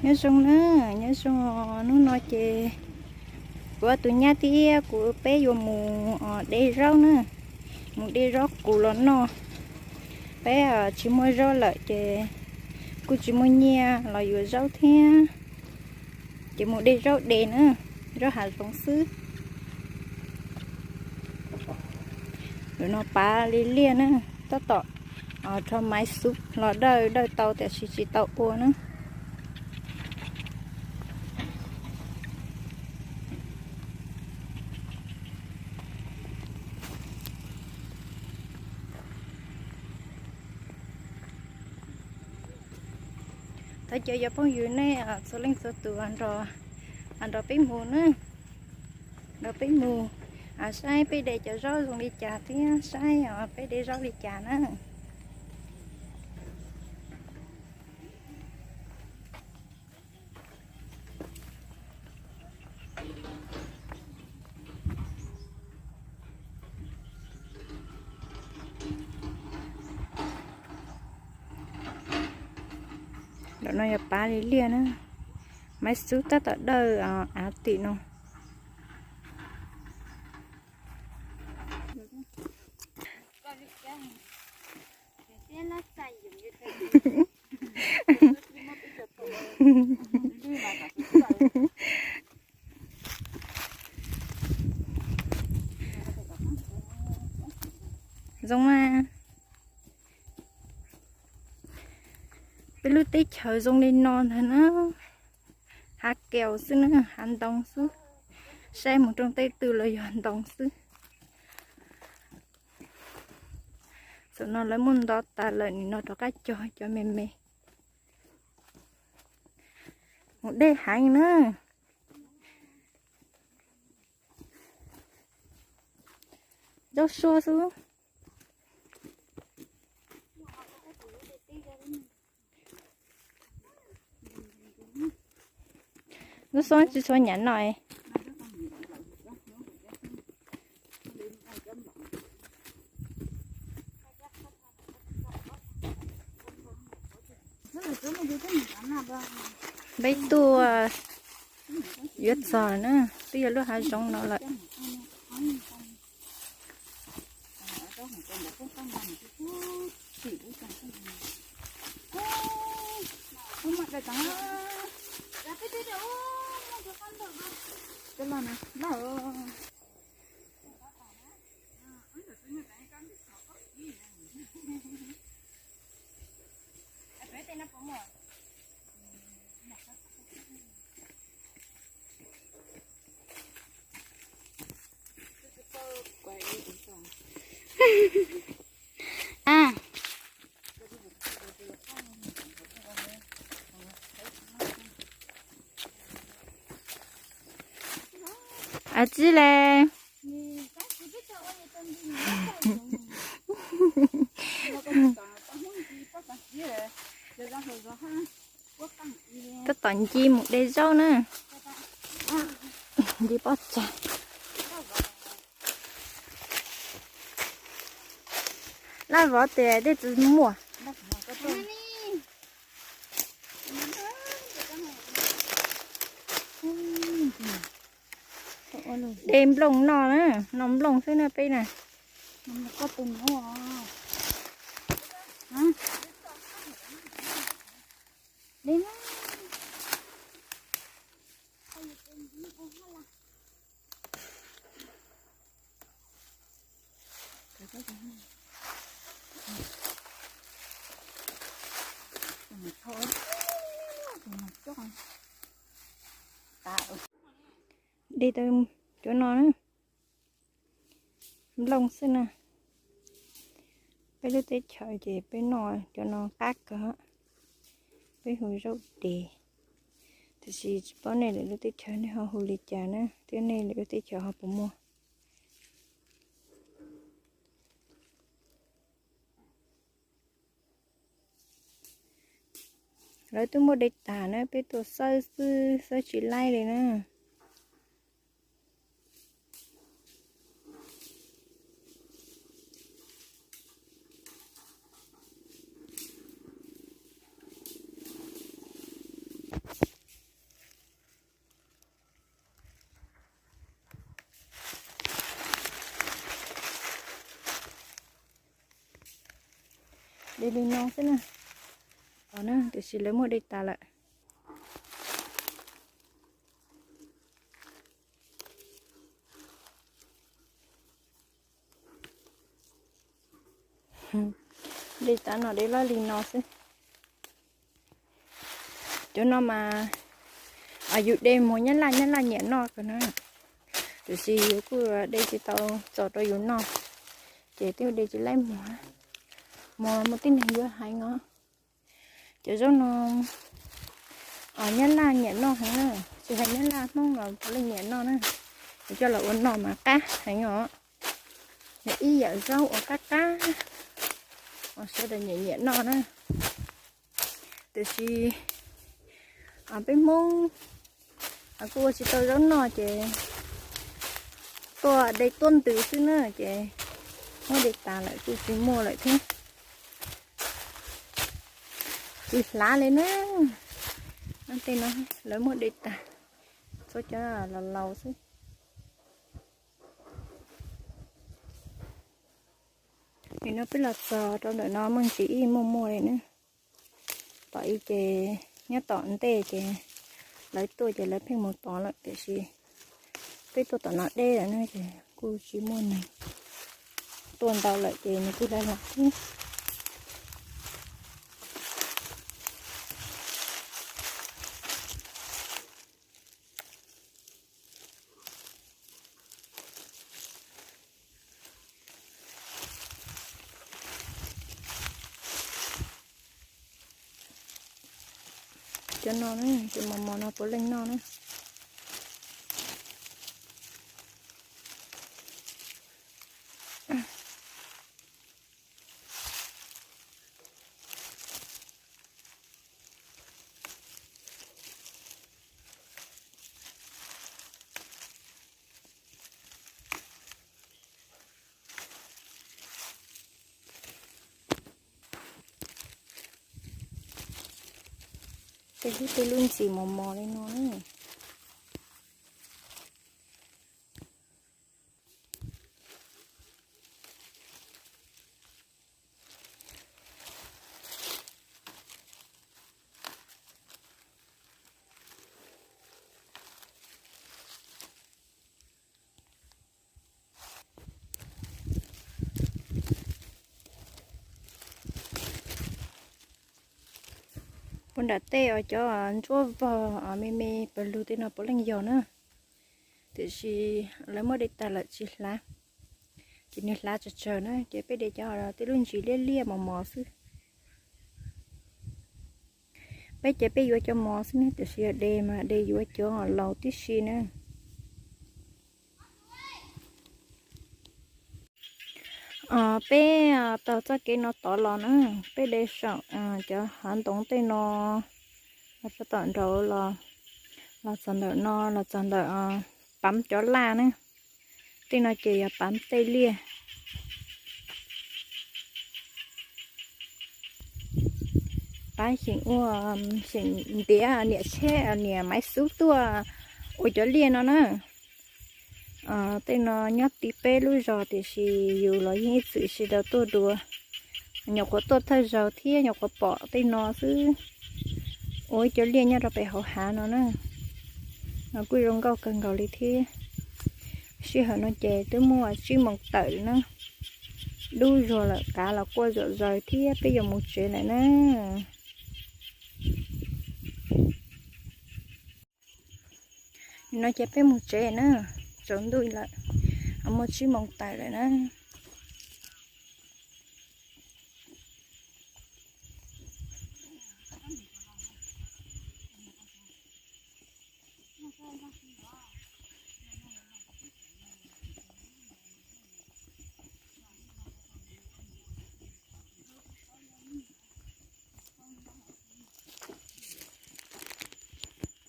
Nyob zoo na, nyob zoo. Hnub no ces kuv tus nyab thiab kuv peb yuav mus de zaub na, mus de zaub qus los noj. Peb tsis muaj zaub lawm ces kuj tsis muaj nyiaj los yuav zaub thiab, ces mus de zaub de na, zaub hav zoov xwb. Tus no pav li liaj na, tab tom rho maiv xub los dawj, dawj tau tiam sis tsis tau ua na. Thov caw cov phooj ywg nej txhua leej txhua tus nrog peb mus na, nrog peb mus saib peb de cov zaub zoo li cas thiab saib peb de zaub li cas na. Ntawm no yog pav li liaj na, maiv xub tab tom dawj av tim no. Zoo mas. Peb lub teb chaws zoo li no ntag na. Hav kaus xwb na, hav ntoo xwb. Saib mus rau tej tw los yog ntoo xwb. Tam no lawv muab nto tas lawm, nim no rov qab cog cov me me. Mus dej heev na. Zaub suab xwb. Lub xoob tsis tshua nyav no. Peb tuaj yuav txog na, twb yog lub hav zoov no lawm. A, tsis le. Tab tom nce mus de zaub na. Nce pob tsag. Laj vov tias dej tsis muaj. De nplooj noj na, noj nplooj xwb na peb na. De tau cov no na. Nplooj xwb na. Peb lub teb chaws ces peb noj cov no qab kawg. Peb hu zaub dev, tiam sis tsis paub nej lwm lub teb chaws nej ho hu li cas na, thiab nej lwm lub teb chaws ho puas muaj. Lawv twb muab de tag na, peb tuaj xawb xwb, xawb tsis laib li na. De li no xwb na. Os na, tiam sis lawv muaj de tas lawm. De tas no de loj li no xwb. Cov no mas yus de muag nyab laj, nyab laj nyiam noj kawg na. Tiam sis yus kuj de tsis tau txaus rau yus noj, ces twb de tsis laib muag. Muag muaj tib neeg yuav heev os. Cov zaub no nyab laj nyiam noj heev na, tsis hais nyab laj Hmoob los puav leej nyiam noj na. Yus coj los ua noj mas qab heev os. Nws ib yam zaub uas qab qab uas sawv daws nyiam nyiam noj na. Tiam sis peb Hmoob kuj ua tsis tau zaub noj ces tuaj de tuaj ntws xwb na, ces muab de tas lawm kuj tsis muaj lawm thiab. Tsis hlav li na. Tej no lawv muab de tas, txhob cov laus laus xwb. Nim no peb los txog rau ntawm no muaj ntsis ib muaj muaj li na. Tom ib ces nyob tom ntej ces lawv tuaj ces lawv pheej mus tod lawm, tiam sis peb tuaj tom no deb lawm na ces kuj tsis muaj neeg. Tuaj ntau lawm ces nws kuj hlav hlav xwb. Cov no na, cov mos mos no puav leej noj na. Tej lub tej lub ntxim mos mos li no na. Puag nram tej os, cov ntsuab vog me me pawg lug tej no puav leej yog na. Tiam sis lawv muab de tag lawm tsis hlav, ces nws hlav tsawg tsawg na, ces peb de cov tej lub ntsis liab liab mos mos xwb. Peb ces peb yuav cov mos xwb na, tiam sis yog de mas de yuav cov laus tib si na. Peb taug txoj kev no tod los na, peb de saum cov hav ntoo tej no, los sab tom nraud los, los txog ntawm no los txog ntawm Pav cov laj na. Tej no ces yog Pav tej liaj. Pav xyeem ua, xyeem ntiav niam tsheb niam Maiv Xub tuaj ua cov liaj no na. Tej no nyob tim peb lub zos tiam sis yus los yeej ib txwm tsis tau tuaj dua, nyuam qhuav tuaj thawj zaug thiab nyuam qhuav pom tej no xwb. Ua ib cov liaj nyob rau pem hauv hav no na, no kuj zoo nkauj kawg nkaus li thiab. Sij hawm no ces twb muaj tsib moos tawm na, dub zuag lawm, kav los quaj zom zaws thiab peb yuav mus tsev lawm na. No ces peb mus tsev na, tsaus ntuj lawm, muaj tsib moos tawm lawm na.